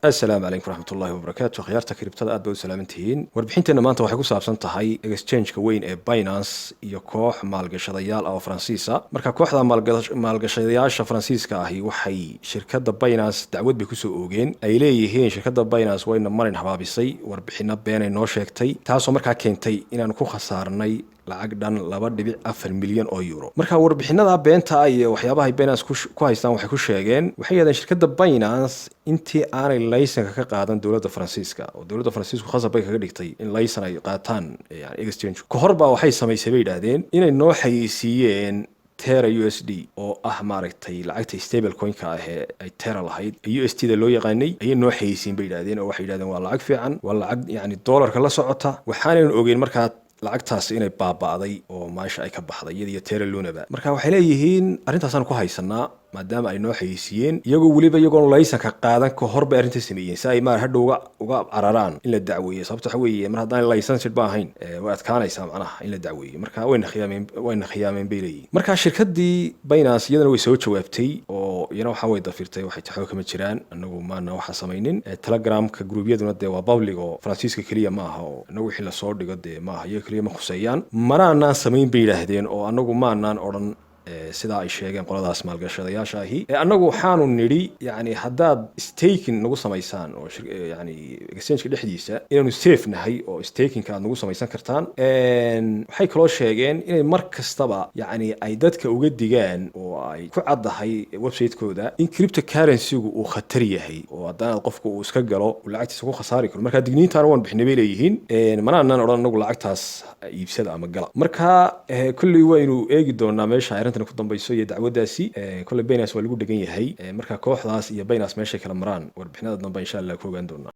Asalaamu calaykum waraxmatullahi wabarakaatu. Akhyaarta crypto-da, aad bay u salaamantihiin. Warbixinteenna maanta waxay ku saabsan tahay exchange-ka weyn ee Binance iyo koox maalgashadayaal ah oo Faransiisa. Marka kooxda maalgashadayaasha Faransiiska ahi waxay shirkadda Binance dacwad bay kusoo oogeen. Ay leeyihiin shirkadda Binance wayna marin habaabisay, warbixino beenay noo sheegtay, taasoo markaa keentay inaanu ku khasaarnay lacag dhan €2.4 milyan. Marka warbixinada beenta iyo waxyaabahay Binance ku haystaan waxay ku sheegeen, waxay yidhahdeen shirkadda Binance intii aanay laysanka ka qaadan dowladda Faransiiska, oo dowladda Faransiisku khasab bay kaga dhigtay in laysan ay qaataan, yani exchange ka hor baa, waxay samaysay bay yidhaahdeen inay noo xayeysiiyeen Terra USD, oo ah maaragtay lacagta stable coin-ka ah ee ay Terra lahayd, UST da loo yaqaanay, ayay noo xayeysiin bay yidhahdeen. Oo waxay yidhahdeen waa lacag fiican, waa lacag yani dollarka la socota. Waxaanaynu ogeyn markaa lacagtaasi inay baaba'day oo maasha ay ka baxday, iyada iyo Terra Luna-ba. Marka waxay leeyihiin arrintaasaan ku haysanaa, maadaama ay noo xayeysiiyeen iyagoo weliba iyagoon laysanka qaadan ka hor bay arrinta sameeyeen, si ay maar hadhow uga cararaan in la dacweeyo. Sababta waxa weeye, mar haddaan licensed ba ahayn, way adkaanaysaa macnaha in la dacweeyo. Marka wayna khiyaameen bay leeyihiin. Marka shirkaddii Binance iyadana way soo jawaabtay oo iyana waxa way dafirtay, waxay taxoo kama jiraan, anagu maana waxa samaynin. Telegramka gruubyaduna dee waa public oo Faransiiska keliya ma aha, oo inagu wixii lasoo dhigo dee maaha, iyaga keliya ma khuseeyaan, manaanaan samayn bay yidhaahdeen, oo anagu maanaan odhan sidaa ay sheegeen qoladaas maalgashadayaasha ahi. Annagu waxaanu nidhi yani haddaad staking nagu samaysaan oo yani exchange-ka dhexdiisa inaanu safe nahay oo staking-ka aad nagu samaysan kartaan. Waxay kaloo sheegeen inay mar kastaba yani ay dadka uga digaan oo ay ku caddahay website-kooda in cryptocurrency-gu uu khatar yahay, oo haddaanaad qofku uu iska galo uu lacagtiisa ku khasaari karo. Marka digniintaana waan bixinay bay leeyihiin, mana anaan odhan anagu lacagtaas iibsada ama gala. Marka kolley waynu eegi doonaa meesha arrintan ku dambayso iyo dacwadaasi. Kolley Binance waa lagu dhegan yahay. Marka kooxdaas iyo Binance meeshay kala maraan warbixinada dambe insha Allah ku ogaan doonaa.